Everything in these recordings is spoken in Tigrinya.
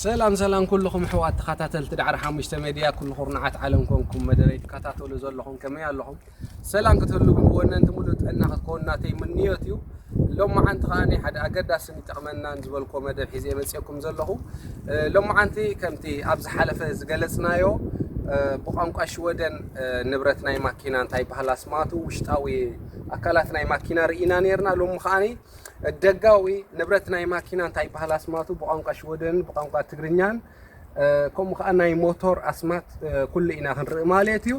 ሰላም ሰላም ኩልኹም ኣሕዋት ተኸታተልቲ ዳዕሮ ሓሙሽተ ሜድያ፣ ኩሉ ኩርናዓት ዓለም ኮንኩም መደረይ ትከታተሉ ዘለኹም ከመይ ኣለኹም? ሰላም ክትህሉ ብወነንቲ ሙሉእ ጥዕና ክትከውን ናተይ ምንዮት እዩ። ሎማዓንቲ ከኣ ሓደ ኣገዳስን ይጠቕመናን ዝበልኩዎ መደብ ሒዘ መፅየኩም ዘለኹ። እ፣ ሎማዓንቲ ከምቲ ኣብ ዝሓለፈ ዝገለፅናዮ፣ እ፣ ብቋንቋ ሽወደን፣ እ፣ ንብረት ናይ ማኪና እንታይ ይበሃል ኣስማቱ፣ ውሽጣዊ ኣካላት ናይ ማኪና ርኢና ነይርና። ሎሚ ከኣ ደጋዊ ንብረት ናይ ማኪና እንታይ ይበሃል ኣስማቱ ብቋንቋ ሽወደን ብቋንቋ ትግርኛን፣ እ፣ ከምኡ ከኣ ናይ ሞቶር ኣስማት፣ እ፣ ኩሉ ኢና ክንርኢ ማለት እዩ።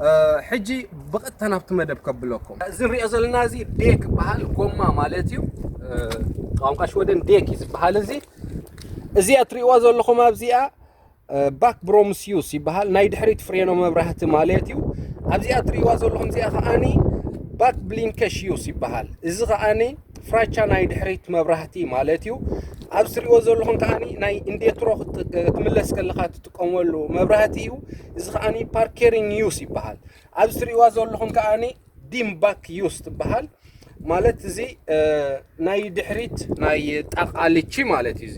እ፣ ሕጂ ብቐጥታ ናብቲ መደብ ከብለኩም። እዚ ንሪኦ ዘለና እዚ ዴክ ይበሃል፣ ጎማ ማለት እዩ። እ፣ ቋንቋ ሽወደን ዴክ እዩ ዝበሃል። እዚ፣ እዚኣ ትርእይዋ ዘለኹም ኣብዚኣ፣ እ፣ ባክ ብሮምስ ዩስ ይበሃል። ናይ ድሕሪት ፍሬኖ መብራህቲ ማለት እዩ። ኣብዚኣ ትርእይዋ ዘለኹም እዚኣ ከኣኒ ባክ ብሊንከሽ ዩስ ይበሃል። እዚ ከኣኒ ፍራቻ ናይ ድሕሪት መብራህቲ ማለት እዩ። ኣብዚ ትርእይዎ ዘለኹም ከኣኒ ናይ ኢንዴትሮ ክት-፣ ክትምለስ ከለኻ ትጥቀመሉ መብራህቲ እዩ። እዚ ከኣኒ ፓርኬሪንግ ዩስ ይበሃል። ኣብዚ ትርእይዋ ዘለኹም ከኣኒ ዲም ባክ ዩስ ትበሃል። ማለት እዚ፣ እ፣ ናይ ድሕሪት ናይ ጣቓ ልቺ ማለት እዩ። እዚ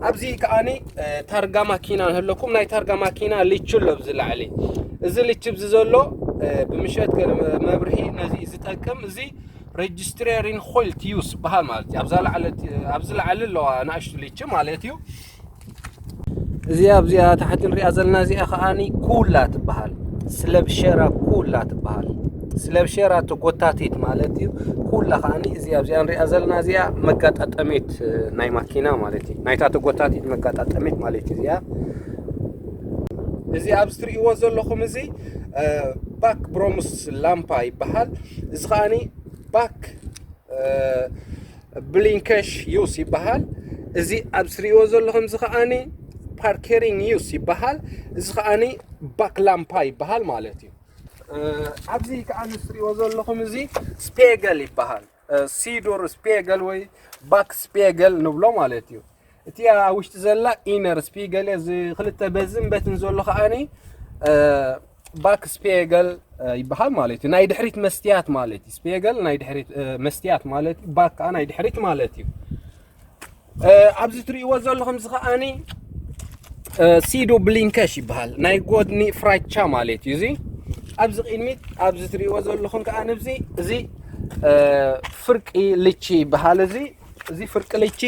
ኣብዚ ከኣኒ፣ እ፣ ታርጋ ማኪና ንህለኩም፣ ናይ ታርጋ ማኪና ልቺ ኣሎ ኣብዚ ላዕሊ። እዚ ልቺ ኣብዚ ዘሎ፣ እ፣ ብምሸት ገለ መ-፣ መብርሂ ነዚ ዝጠቅም፣ እዚ ሬጅስትሬሪን ሆልት ዩስ ይበሃል ማለት እዩ። ኣብዛ ላዕሊ፣ ኣብዚ ላዕሊ ኣለዋ ንኣሽቱ ልቺ ማለት እዩ። እዚኣ ኣብዚኣ ታሕቲ ንሪኣ ዘለና እዚኣ ከኣኒ ኩላ ትበሃል። ስለብሸራ ኩላ ትበሃል። ስለብሸራ ተጎታቲት ማለት እዩ። ኩላ ከኣኒ እዚኣ ኣብዚኣ ንሪኣ ዘለና እዚኣ መጋጣጠሚት፣ እ፣ ናይ ማኪና ማለት እዩ። ናይታ ተጎታቲት መጋጣጠሚት ማለት እዩ እዚኣ። እዚ ኣብዚ ትርእይዎ ዘለኹም እዚ፣ እ፣ ባክ ብሮምስ ላምፓ ይበሃል። እዚ ከኣኒ ባክ፣ እ፣ ብሊንከሽ ዩስ ይበሃል። እዚ ኣብዚ ትርእይዎ ዘለኹም እዚ ከኣኒ ፓርኬሪንግ ዩስ ይበሃል። እዚ ከኣኒ ባክ ላምፓ ይበሃል ማለት እዩ። እ፣ ኣብዚ ከኣ ንስ ትርእይዎ ዘለኹም እዚ ስፔገል ይበሃል። እ፣ ሲዶር ስፔገል ወይ ባክ ስፔገል ንብሎ ማለት እዩ። እቲ ኣብ ውሽጢ ዘላ ኢነር ስፒገል እዚ ክልተ በዝን በትን ዘሎ ከኣኒ፣ እ፣ ባክ ስፔገል፣ እ፣ ይበሃል ማለት እዩ። ናይ ድሕሪት መስትያት ማለት እዩ። ስፔገል ናይ ድሕሪት፣ እ፣ መስትያት ማለት እዩ። ባክ ከኣ ናይ ድሕሪት ማለት እዩ። እ፣ ኣብዚ ትርእይዎ ዘለኹም እዚ ከኣኒ፣ እ፣ ሲዶ ብሊንከሽ ይበሃል። ናይ ጎድኒ ፍራቻ ማለት እዩ። እዚ ኣብዚ ቅድሚት ኣብዚ ትርእይዎ ዘለኹም ከኣ ንብዚ እዚ፣ እ፣ ፍርቂ ልቺ ይበሃል። እዚ፣ እዚ ፍርቂ ልቺ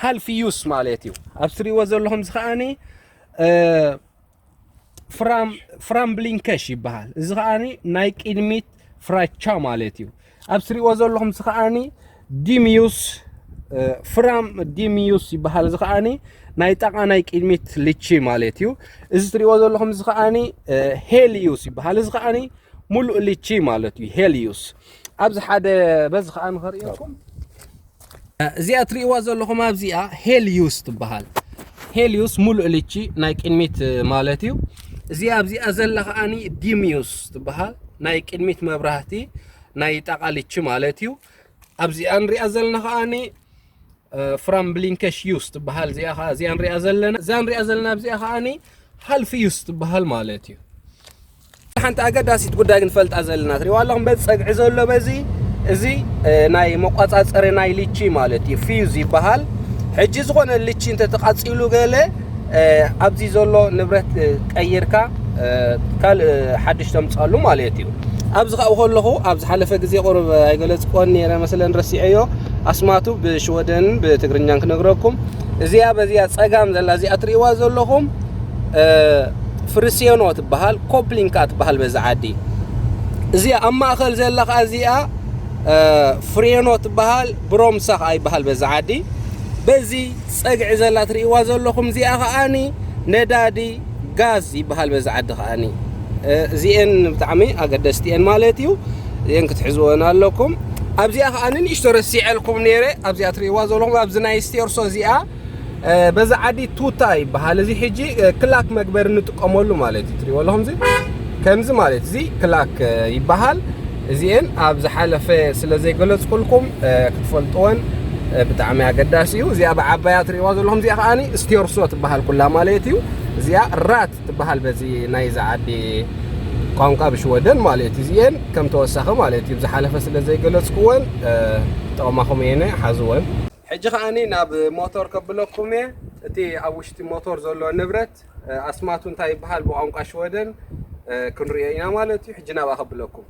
ሃልፍ ዩስ ማለት እዩ። ኣብዚ ትርእይዎ ዘለኹም እዚ ከኣኒ፣ እ፣ ፍራም፣ ፍራም ብሊንከሽ ይበሃል። እዚ ከኣኒ ናይ ቅድሚት ፍራቻ ማለት እዩ። ኣብ ትርእይዎ ዘለኹም እዚ ከኣኒ ዲምዩስ፣ እ፣ ፍራም ዲምዩስ ይበሃል። እዚ ከኣኒ ናይ ጣቓ ናይ ቅድሚት ልቺ ማለት እዩ። እዚ ትርእይዎ ዘለኹም እዚ ከኣኒ፣ እ፣ ሄልዩስ ይበሃል። እዚ ከኣኒ ሙሉእ ልቺ ማለት እዩ፣ ሄልዩስ። ኣብዚ ሓደ በዚ ከኣ ንኸርእየኩም። እዚኣ ትርእይዋ ዘለኹም ኣብዚኣ ሄልዩስ ትበሃል። ሄልዩስ ሙሉእ ልቺ ናይ ቅድሚት ማለት እዩ። እዚኣ ኣብዚኣ ዘላ ከኣኒ ዲምዩስ ትበሃል። ናይ ቅድሚት መብራህቲ ናይ ጣቓ ልቺ ማለት እዩ። ኣብዚኣ ንሪኣ ዘለና ከኣኒ፣ እ፣ ፍራም ብሊንከሽ ዩስ ትበሃል። እዚኣ ከኣ እዚኣ ንሪኣ ዘለና፣ እዛ ንሪኣ ዘለና ኣብዚኣ ከኣኒ ሃልፍ ዩስ ትበሃል ማለት እዩ። ሓንቲ ኣገዳሲት ጉዳይ ክንፈልጣ ዘለና ትሪእዋ ኣለኹም። በዚ ጸግዒ ዘሎ በዚ፣ እዚ፣ እ፣ ናይ መቋጻጸሪ ናይ ልቺ ማለት እዩ፣ ፊውዝ ይበሃል። ሕጂ ዝኾነ ልቺ እንተተቃጺሉ ገለ፣ እ፣ ኣብዚ ዘሎ ንብረት፣ እ፣ ቀይርካ፣ እ፣ ካልእ ሓድሽ ተምጻሉ ማለት እዩ። ኣብዚ ካብኡ ከለኹ ኣብ ዝሓለፈ ግዜ ቁሩብ ኣይገለጽክዎን ነይረ መስለን ረሲዐዮ። ኣስማቱ ብሽወደንን ብትግርኛን ክነግረኩም። እዚኣ በዚኣ ጸጋም ዘላ እዚኣ ትርእይዋ ዘለኹም፣ እ፣ ፍርሴኖ ትበሃል፣ ኮፕሊንግ ከኣ ትበሃል በዛ ዓዲ። እዚኣ ኣብ ማእከል ዘላ ከኣ እዚኣ፣ እ፣ ፍሬኖ ትበሃል፣ ብሮምሳ ከኣ ይበሃል በዛ ዓዲ። በዚ ጸግዒ ዘላ ትርእይዋ ዘለኹም እዚኣ ከኣኒ ነዳዲ ጋዝ ይበሃል በዛ ዓዲ ከኣኒ። እ፣ እዚኤን ብጣዕሚ ኣገደስቲ እየን ማለት እዩ። እዚኤን ክትሕዝወን ኣለኩም። ኣብዚኣ ከኣኒ ንእሽቶ ረሲዐልኩም ነይረ። ኣብዚኣ ትርእይዋ ዘለኹም ኣብዚ ናይ ስቴርሶ እዚኣ፣ እ፣ በዛ ዓዲ ቱታ ይበሃል። እዚ ሕጂ፣ እ፣ ክላክ መግበሪ ንጥቀመሉ ማለት እዩ። ትርእይዎ ኣለኹም እዚ ከምዚ ማለት እዚ ክላክ፣ እ፣ ይበሃል። እዚኤን ኣብ ዝሓለፈ ስለ ዘይገለጽኩልኩም፣ እ፣ ክትፈልጥወን፣ እ፣ ብጣዕሚ ኣገዳሲ እዩ። እዚኣ ብዓባያ ትርእይዋ ዘለኹም እዚኣ ከኣኒ ስቴርሶ ትበሃል ኩላ ማለት እዩ። እዚኣ ራት ትበሃል በዚ ናይዛ ዓዲ ቋንቋ ብሽወደን ማለት እዩ። እዚኤን ከም ተወሳኺ ማለት እዩ። ብዝሓለፈ ስለ ዘይገለጽኩወን፣ እ፣ ጠቕማኹም እየነ ሓዝወን። ሕጂ ከኣኒ ናብ ሞተር ከብለኩም እየ። እቲ ኣብ ውሽጢ ሞቶር ዘሎ ንብረት ኣስማቱ እንታይ ይበሃል ብቋንቋ ሽወደን ክንሪኦ ኢና ማለት እዩ። ሕጂ ናብኣ ከብለኩም።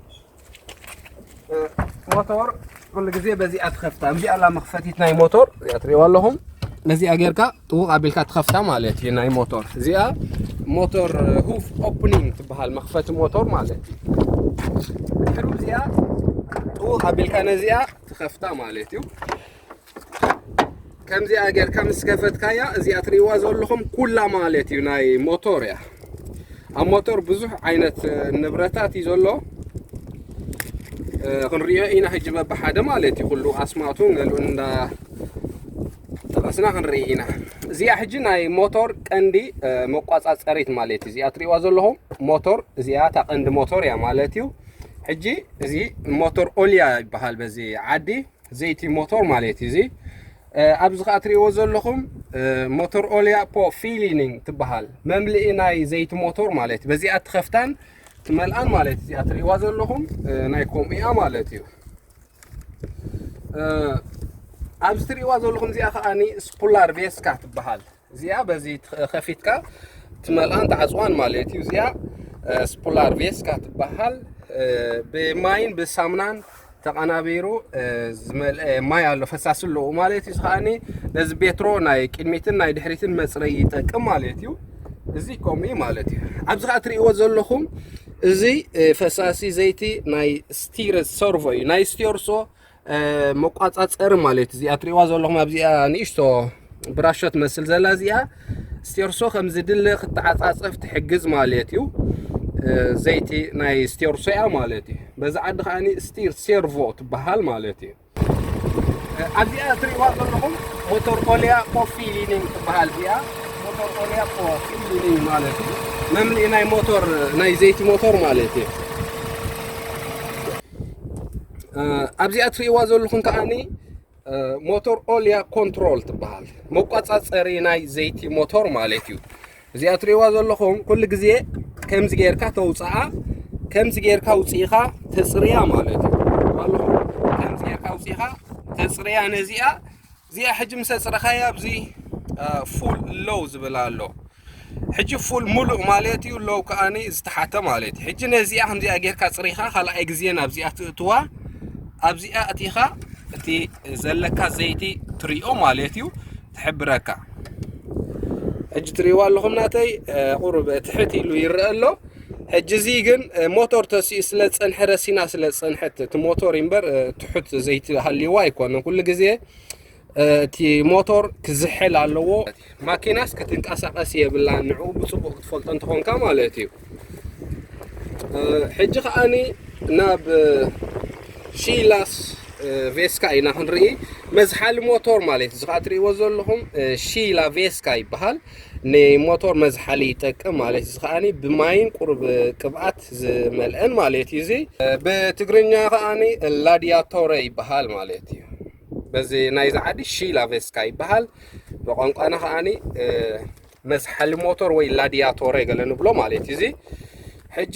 ሞቶር ኩሉ ግዜ በዚኣ ትኸፍታ። እዚኣ ኣላ መኽፈቲት ናይ ሞቶር፣ እዚኣ ትሪእዋ ኣለኹም። ነዚኣ ጌርካ ጥውቕ ኣቢልካ ትኸፍታ ማለት እዩ። ናይ ሞቶር እዚኣ ሞቶር ሁፍ ኦፕኒንግ ትበሃል፣ መኽፈቲ ሞቶር ማለት እዩ። ድሕሪ እዚኣ ጥውቕ ኣቢልካ ነዚኣ ትኸፍታ ማለት እዩ። ከምዚኣ ጌርካ ምስ ከፈትካያ፣ እዚኣ ትሪእዋ ዘለኹም ኩላ ማለት እዩ ናይ ሞቶር እያ። ኣብ ሞቶር ብዙሕ ዓይነት ንብረታት እዩ ዘሎ። ክንሪኦ ኢና ሕጂ በብሓደ ማለት እዩ። ኩሉ ኣስማቱ ገሊኡ እንዳ ጠቐስና ክንርኢ ኢና። እዚኣ ሕጂ ናይ ሞቶር ቀንዲ መቋጻጸሪት ማለት እዩ። እዚኣ ትሪእዋ ዘለኹም ሞቶር፣ እዚኣ እታ ቀንዲ ሞቶር እያ ማለት እዩ። ሕጂ እዚ ሞቶር ኦልያ ይበሃል በዚ ዓዲ። ዘይቲ ሞቶር ማለት እዩ። እዚ ኣብዚ ከዓ ትሪእዎ ዘለኹም ሞቶር ኦልያ ፖ ፊሊኒንግ ትበሃል፣ መምልኢ ናይ ዘይቲ ሞቶር ማለት እዩ። በዚኣ ትኸፍታን ትመልኣን ማለት እዩ። እዚኣ ትሪእዋ ዘለኹም ናይ ከምኡ እያ ማለት እዩ። ኣብዚ ትሪእዋ ዘለኹም እዚኣ ከዓኒ ስፑላር ቬስካ ትበሃል። እዚኣ በዚ ከፊትካ ትመልኣን ትዓፅዋን ማለት እዩ። እዚኣ ስፑላር ቬስካ ትበሃል። ብማይን ብሳሙናን ተቐናቢሩ ዝመልአ ማይ ኣሎ፣ ፈሳሲ ኣለዎ ማለት እዩ። እዚ ከዓኒ ነዚ ቤትሮ ናይ ቅድሚትን ናይ ድሕሪትን መፅረይ ይጠቅም ማለት እዩ። እዚ ከምኡ እዩ ማለት እዩ። ኣብዚ ከዓ ትሪእዎ ዘለኹም እዚ ፈሳሲ ዘይቲ ናይ ስቲር ሰርቮ እዩ፣ ናይ ስቲርሶ መቋፃፀሪ ማለት እዩ። እዚኣ ትሪእዋ ዘለኹም ኣብዚኣ ንእሽቶ ብራሾ ትመስል ዘላ እዚኣ ስቴርሶ ከም ዝድለ ክትዓፃፀፍ ትሕግዝ ማለት እዩ። ዘይቲ ናይ ስቴርሶ እያ ማለት እዩ። በዛ ዓዲ ከዓኒ ስቲር ሴርቮ ትበሃል ማለት እዩ። ኣብዚኣ ትሪእዋ ዘለኹም ሞተር ኦልያ ፖ ፊሊኒንግ ትበሃል እዚኣ። ሞተር ኦልያ ፖ ፊሊኒንግ ማለት እዩ። መምልኢ ናይ ሞተር፣ ናይ ዘይቲ ሞተር ማለት እዩ። ኣብዚኣ ትሪእዋ ዘለኹም ከዓኒ ሞተር ኦልያ ኮንትሮል ትበሃል፣ መቋፃፀሪ ናይ ዘይቲ ሞተር ማለት እዩ። እዚኣ ትሪእዋ ዘለኹም ኩሉ ግዜ ከምዚ ጌርካ ተውፅኣ፣ ከምዚ ጌርካ ውፅኢኻ ተፅርያ ማለት እዩ። ኣለኹም ከምዚ ጌርካ ውፅኢኻ ተፅርያ ነዚኣ። እዚኣ ሕጂ ምስ ኣፅረኻያ ኣብዚ ፉል ሎው ዝብል ኣሎ። ሕጂ ፉል ሙሉእ ማለት እዩ፣ ሎው ከዓኒ ዝተሓተ ማለት እዩ። ሕጂ ነዚኣ ከምዚኣ ጌርካ ፅሪኻ ካልኣይ ግዜ ናብዚኣ ትእትዋ፣ ኣብዚኣ እቲኻ እቲ ዘለካ ዘይቲ ትሪኦ ማለት እዩ፣ ትሕብረካ። ሕጂ ትሪእዋ ኣለኹም ናተይ ቁሩብ ትሕት ኢሉ ይረአ ኣሎ። ሕጂ እዚ ግን ሞተር ተሲኡ ስለ ዝፀንሐ፣ ረሲና ስለ ዝፀንሐት እቲ ሞተር እምበር ትሑት ዘይቲ ሃልይዋ ኣይኮነን። ኩሉ ግዜ እቲ ሞቶር ክዝሕል ኣለዎ። ማኪናስ ክትንቀሳቐስ የብላን፣ ንዕኡ ብፅቡቕ ክትፈልጦ እንተኾንካ ማለት እዩ። ሕጂ ከዓኒ ናብ ሺላስ ቬስካ ኢና ክንርኢ። መዝሓሊ ሞቶር ማለት እዚ ከዓ ትርእይዎ ዘለኹም ሺላ ቬስካ ይበሃል። ንሞቶር መዝሓሊ ይጠቅም ማለት እዚ ከዓኒ ብማይን ቁሩብ ቅብኣት ዝመልአን ማለት እዩ። እዚ ብትግርኛ ከዓኒ ላዲያቶረ ይበሃል ማለት እዩ። በዚ ናይዚ ዓዲ ሺላ ቬስካ ይበሃል። ብቋንቋና ከዓኒ መዝሓሊ ሞቶር ወይ ላዲያቶረ ገለ ንብሎ ማለት እዩ። እዚ ሕጂ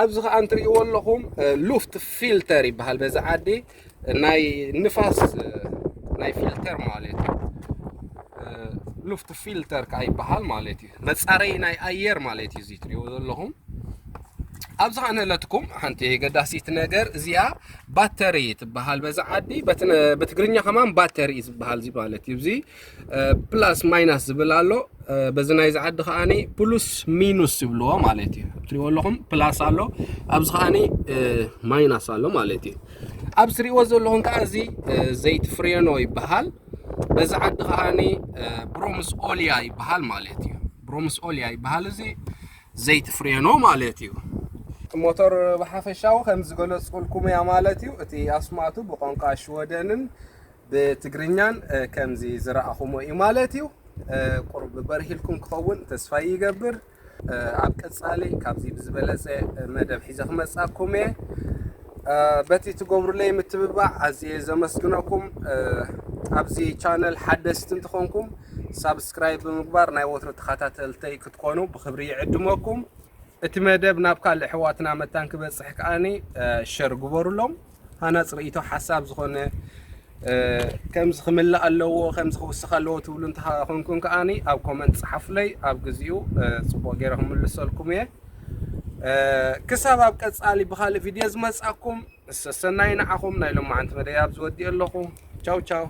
ኣብዚ ከዓ እንትርእይዎ ኣለኹም ሉፍት ፊልተር ይበሃል። በዚ ዓዲ ናይ ንፋስ ናይ ፊልተር ማለት እዩ። ሉፍት ፊልተር ከዓ ይበሃል ማለት እዩ። መፃረይ ናይ ኣየር ማለት እዩ። እዚ ትርእይዎ ዘለኹም ኣብዚ ከዓ ንህለትኩም ሓንቲ ገዳሲት ነገር እዚኣ ባተሪ ትበሃል። በዚ ዓዲ በትግርኛ ከማን ባተሪ እዩ ዝበሃል እዚ ማለት እዩ። እዚ ፕላስ ማይናስ ዝብል ኣሎ። በዚ ናይዚ ዓዲ ከዓኒ ፕሉስ ሚኑስ ይብልዎ ማለት እዩ። ትሪእዎ ኣለኹም ፕላስ ኣሎ፣ ኣብዚ ከዓኒ ማይናስ ኣሎ ማለት እዩ። ኣብ ትሪእዎ ዘለኹም ከዓ እዚ ዘይቲ ፍሬኖ ይበሃል። በዚ ዓዲ ከዓኒ ብሮምስ ኦልያ ይበሃል ማለት እዩ። ብሮምስ ኦልያ ይበሃል፣ እዚ ዘይቲ ፍሬኖ ማለት እዩ። ሞተር ብሓፈሻዊ ከም ዝገለፅኩልኩም እያ ማለት እዩ። እቲ ኣስማቱ ብቋንቋ ሽወደንን ብትግርኛን ከምዚ ዝረኣኹሞ እዩ ማለት እዩ። ቁሩብ በርሂልኩም ክኸውን ተስፋ ይገብር። ኣብ ቀፃሊ ካብዚ ብዝበለፀ መደብ ሒዘ ክመፃኩም እየ። በቲ ትገብሩለይ ምትብባዕ ኣዝየ ዘመስግነኩም። ኣብዚ ቻነል ሓደስቲ እንትኾንኩም ሳብስክራይብ ብምግባር ናይ ወትሩ ተኸታተልተይ ክትኮኑ ብክብሪ ይዕድመኩም። እቲ መደብ ናብ ካልእ ኣሕዋትና መታን ክበፅሕ ከዓኒ ሸር ግበሩሎም። ሃናፂ ርእይቶ ሓሳብ ዝኾነ ከምዚ ክምልእ ኣለዎ፣ ከምዚ ክውስኽ ኣለዎ ትብሉ እንተኾንኩም ከዓኒ ኣብ ኮመንት ጸሓፉለይ፣ ኣብ ግዚኡ ጽቡቕ ገይረ ክምልሰልኩም እየ። ክሳብ ኣብ ቀጻሊ ብኻልእ ቪድዮ ዝመጻኩም፣ ሰሰናይ ንዓኹም። ናይ ሎማዓንቲ መደይ ኣብዚ ወዲእ ኣለኹ። ቻው ቻው።